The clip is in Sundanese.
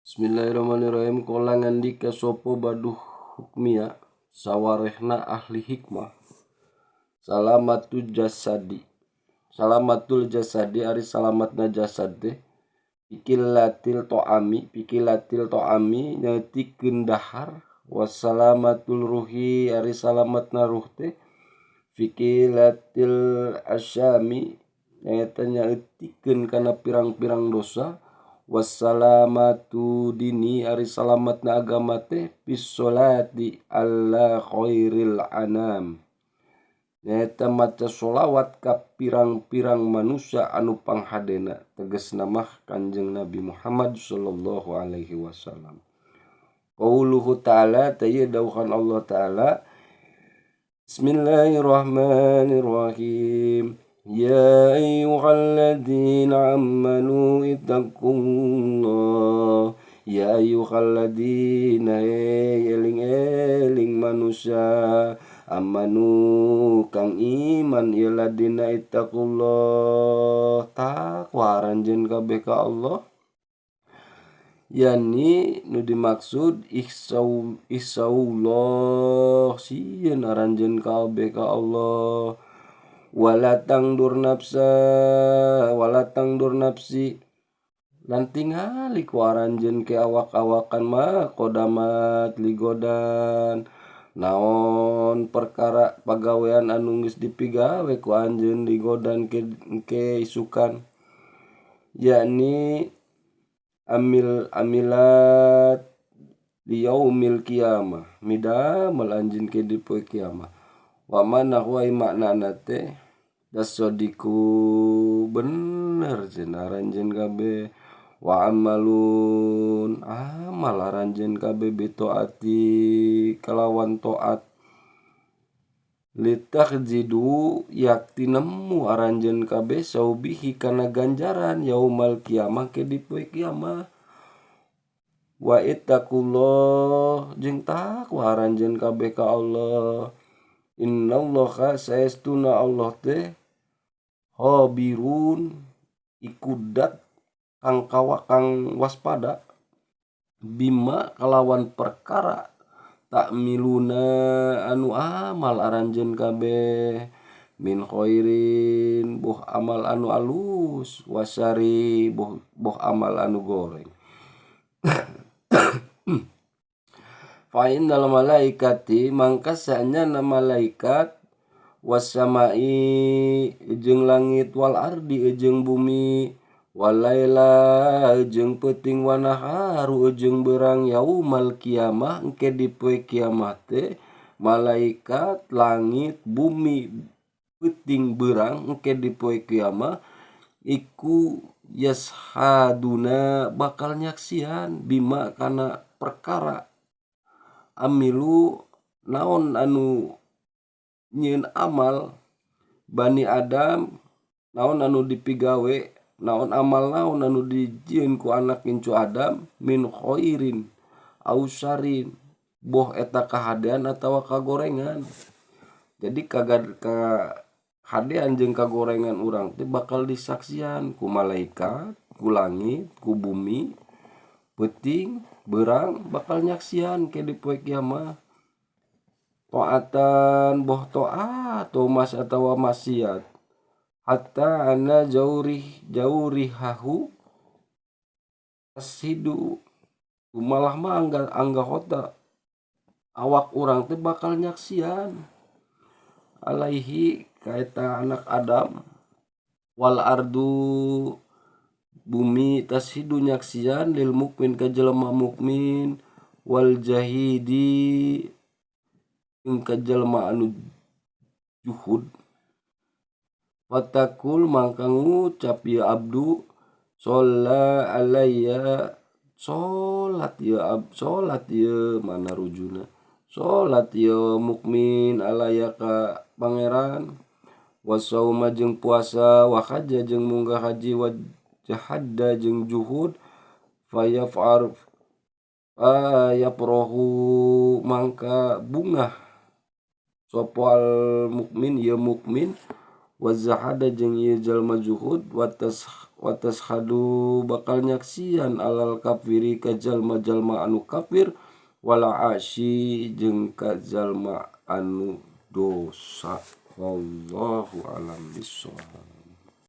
Bismillahirrahmanirrahim. Qala ngandika sapa baduh hukmia sawarehna ahli hikmah. Salamatul jasadi. Salamatul jasadi ari salamatna jasad teh pikilatil to'ami, pikilatil to'ami nyaetikeun dahar, wassalamatul ruhi ari salamatna ruh teh fikilatil asyami nyaeta nyaetikeun kana pirang-pirang dosa, wassalamatu dini ari salamatna agama teh bis-sholati alla khairil anam nyaeta maca sholawat ka pirang-pirang manusia anu panghadena, tegasna mah Kanjeng Nabi Muhammad sallallahu alaihi wasallam. Qauluhu ta'ala teh dawuhan Allah ta'ala. Bismillahirrahmanirrahim. Ya ayyuhalladzina amanu ittaqullah. Ya ayyuhalladzina eling-eling manusia amanu kang iman ieu ladina ittaqullah takwa aranjeun kabeh ka Allah. Yani nu dimaksud ihsaullah sieun aranjeun kabeh ka Allah. Wala tangdur nafsa wala tangdur nafsi lan tingali ku aranjeun ke awak-awakan mah kodamat ligodan naon perkara pagawean anu geus dipigawe ku anjeun ligodan ke isukan, yakni amil amilat liyaumil qiyamah midamel anjeun ke di poe kiamah. Wa mana huwa maknana teh tasodiku bener cenah aranjeun kabeh, wa amalun amal aranjeun kabeh bitaati kalawan taat litakhjidu yakti nemu aranjeun kabeh saubihi kana ganjaran yaumal kiamah ke di poe kiamah. Wa ittaqullah jeung takwa aranjeun kabeh ka Allah. Innallaha saestuna Allah teh khabirun ikudat kang kawa kang waspada bima kalawan perkara takmiluna anu amal aranjeun kabeh min khairin boh amal anu alus wasari boh amal anu goreng. Fa innal malaikati mangka sanyana malaikat wasamai jeung langit wal ardi jeung bumi walaila jeung peuting wanaharu jeung beurang yaumal kiamah engke di poe kiamah teh malaikat langit bumi peuting beurang engke di poe kiamah iku yashaduna bakal nyaksian bima kana perkara amilu naon anu nyieun amal Bani Adam naon anu dipigawe naon amal naon anu dijieun ku anak incu Adam min khairin au syarin boh eta kahadean atawa kagorengan. Jadi kahadean jeung kagorengan urang teh bakal disaksian ku malaikat, ku langit, ku bumi, peuting beurang bakal nyaksian ke di poe kiamah. Taatan boh taat mas atawa maksiat hatta ana jaurihahu tasidu malah mah angga hota awak urang teh bakal nyaksian alaihi kaeta anak Adam wal ardu bumi tashidu nyaksian lil mukmin ka jelema mukmin wal jahidi jeung ka jelema anu juhud. Fatakul mangka ngucap ya abdu sholla alayya sholat ya ab sholat ya mana rujuna sholat ya mukmin alayya ka pangeran wasauma jeung puasa wa haja jeung munggah haji wa jahadda jeung juhud fayaf'ar fayaprohu mangka bungah sapa al mukmin ya mukmin wa zahada jeung ieu jalma juhud wa Wa tasyhadu bakal nyaksian alal kafiri ka jalma-jalma anu kafir, wal asi jeung ka jalma anu dosa. Wallahu alam bissawab.